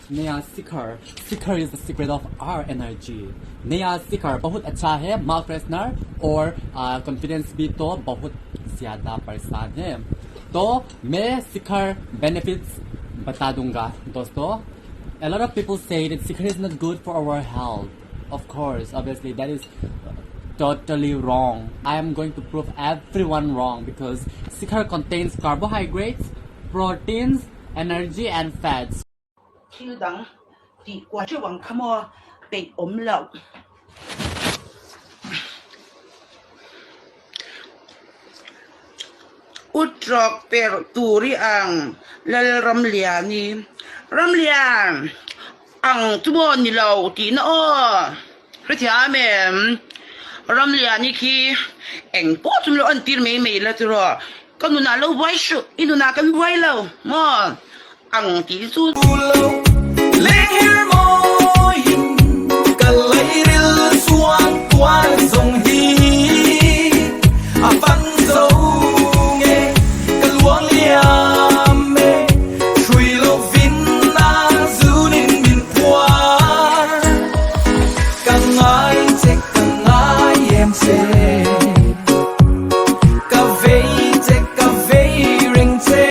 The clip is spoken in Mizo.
Naya Shikhar Shikhar is the secret of our energy Naya Shikhar bahut acha hai mouth freshener aur confidence bhi toh bahut zyada pareshan hai toh main Shikhar benefits bata dunga dosto a lot of people say that Shikhar is not good for our health of course obviously that is totally wrong I am going to prove everyone wrong because Shikhar contains carbohydrates proteins energy and fats. Thil dang tih kual teuh ang kha maw peih awm loh. Utrawk perh tur i ang Lalramliani. Ramlian! Ang chu maw ni lo tihna aw. Hrethiam em? Ramliani khi eng pawh chu min lo entir mai mai la tiraw. Ka nunah lo buai suh, i nunah kan buai lo maw? Ang tih chu.